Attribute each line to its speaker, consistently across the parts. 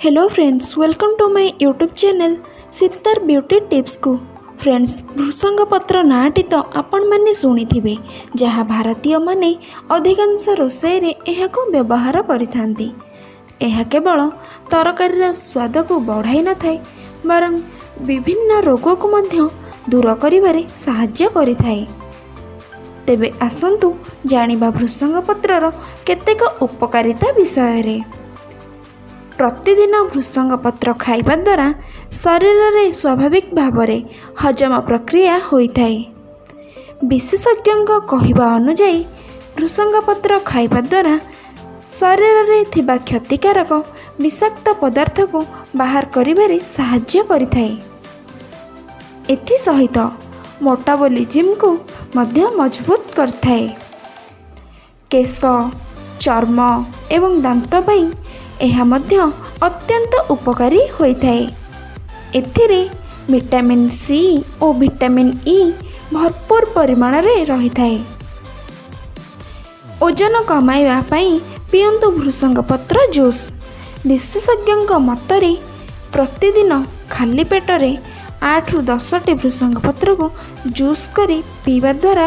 Speaker 1: Hello friends, welcome to my YouTube channel sitar beauty ଟିପ୍ସକୁ। Friends, ଭୃସଙ୍ଗ ପତ୍ର ନାଁଟି ତ ଆପଣମାନେ ଶୁଣିଥିବେ, ଯାହା ଭାରତୀୟମାନେ ଅଧିକାଂଶ ରୋଷେଇରେ ଏହାକୁ ବ୍ୟବହାର କରିଥାନ୍ତି। ଏହା କେବଳ ତରକାରୀର ସ୍ୱାଦକୁ ବଢ଼ାଇ ନଥାଏ, ବରଂ ବିଭିନ୍ନ ରୋଗକୁ ମଧ୍ୟ ଦୂର କରିବାରେ ସାହାଯ୍ୟ କରିଥାଏ। ତେବେ ଆସନ୍ତୁ ଜାଣିବା ଭୃସଙ୍ଗ ପତ୍ରର କେତେକ ଉପକାରିତା ବିଷୟରେ। ପ୍ରତିଦିନ ଭୃସଙ୍ଗ ପତ୍ର ଖାଇବା ଦ୍ୱାରା ଶରୀରରେ ସ୍ୱାଭାବିକ ଭାବରେ ହଜମ ପ୍ରକ୍ରିୟା ହୋଇଥାଏ। ବିଶେଷଜ୍ଞଙ୍କ କହିବା ଅନୁଯାୟୀ, ଭୃସଙ୍ଗ ପତ୍ର ଖାଇବା ଦ୍ୱାରା ଶରୀରରେ ଥିବା କ୍ଷତିକାରକ ବିଷାକ୍ତ ପଦାର୍ଥକୁ ବାହାର କରିବାରେ ସାହାଯ୍ୟ କରିଥାଏ। ଏଥିସହିତ ମେଟାବୋଲିଜିମ୍କୁ ମଧ୍ୟ ମଜବୁତ କରିଥାଏ। କେଶ, ଚର୍ମ ଏବଂ ଦାନ୍ତ ପାଇଁ ଏହା ମଧ୍ୟ ଅତ୍ୟନ୍ତ ଉପକାରୀ ହୋଇଥାଏ। ଏଥିରେ ଭିଟାମିନ୍ ସି ଓ ଭିଟାମିନ୍ ଇ ଭରପୁର ପରିମାଣରେ ରହିଥାଏ। ଓଜନ କମାଇବା ପାଇଁ ପିଅନ୍ତୁ ଭୃସଙ୍ଗ ପତ୍ର ଜୁସ୍। ବିଶେଷଜ୍ଞଙ୍କ ମତରେ, ପ୍ରତିଦିନ ଖାଲି ପେଟରେ 8ରୁ 10ଟି ଭୃସଙ୍ଗ ପତ୍ରକୁ ଜୁସ୍ କରି ପିଇବା ଦ୍ୱାରା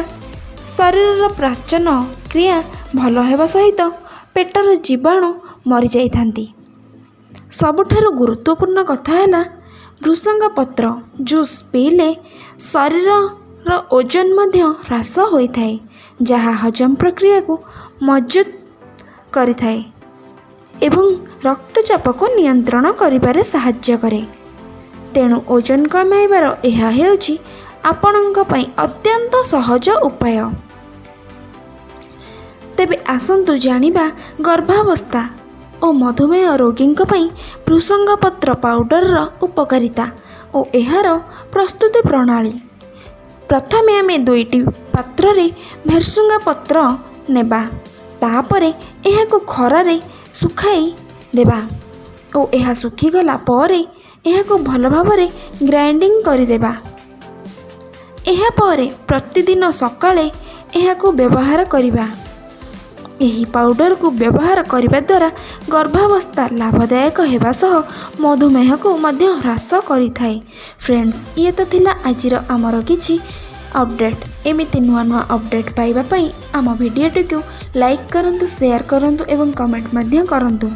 Speaker 1: ଶରୀରର ପାଚନ କ୍ରିୟା ଭଲ ହେବା ସହିତ ପେଟର ଜୀବାଣୁ ମରିଯାଇଥାନ୍ତି। ସବୁଠାରୁ ଗୁରୁତ୍ୱପୂର୍ଣ୍ଣ କଥା ହେଲା, ଭୃସଙ୍ଗ ପତ୍ର ଜୁସ୍ ପିଇଲେ ଶରୀରର ଓଜନ ମଧ୍ୟ ହ୍ରାସ ହୋଇଥାଏ, ଯାହା ହଜମ ପ୍ରକ୍ରିୟାକୁ ମଜବୁତ କରିଥାଏ ଏବଂ ରକ୍ତଚାପକୁ ନିୟନ୍ତ୍ରଣ କରିବାରେ ସାହାଯ୍ୟ କରେ। ତେଣୁ ଓଜନ କମାଇବାର ଏହା ହେଉଛି ଆପଣଙ୍କ ପାଇଁ ଅତ୍ୟନ୍ତ ସହଜ ଉପାୟ। ତେବେ ଆସନ୍ତୁ ଜାଣିବା ଗର୍ଭାବସ୍ଥା ଓ ମଧୁମେହ ରୋଗୀଙ୍କ ପାଇଁ ଭୃସଙ୍ଗ ପତ୍ର ପାଉଡ଼ରର ଉପକାରିତା ଓ ଏହାର ପ୍ରସ୍ତୁତି ପ୍ରଣାଳୀ। ପ୍ରଥମେ ଆମେ ଦୁଇଟି ପାତ୍ରରେ ଭେର୍ସୁଙ୍ଗା ପତ୍ର ନେବା। ତାପରେ ଏହାକୁ ଖରାରେ ଶୁଖାଇ ଦେବା ଓ ଏହା ଶୁଖିଗଲା ପରେ ଏହାକୁ ଭଲ ଭାବରେ ଗ୍ରାଇଣ୍ଡିଙ୍ଗ କରିଦେବା। ଏହାପରେ ପ୍ରତିଦିନ ସକାଳେ ଏହାକୁ ବ୍ୟବହାର କରିବା। ଏହି ପାଉଡ଼ରକୁ ବ୍ୟବହାର କରିବା ଦ୍ୱାରା ଗର୍ଭାବସ୍ଥା ଲାଭଦାୟକ ହେବା ସହ ମଧୁମେହକୁ ମଧ୍ୟ ହ୍ରାସ କରିଥାଏ। ଫ୍ରେଣ୍ଡସ୍, ଇଏ ତ ଥିଲା ଆଜିର ଆମର କିଛି ଅପଡ଼େଟ୍। ଏମିତି ନୂଆ ନୂଆ ଅପଡ଼େଟ୍ ପାଇବା ପାଇଁ ଆମ ଭିଡ଼ିଓଟିକୁ ଲାଇକ୍ କରନ୍ତୁ, ସେୟାର କରନ୍ତୁ ଏବଂ କମେଣ୍ଟ ମଧ୍ୟ କରନ୍ତୁ।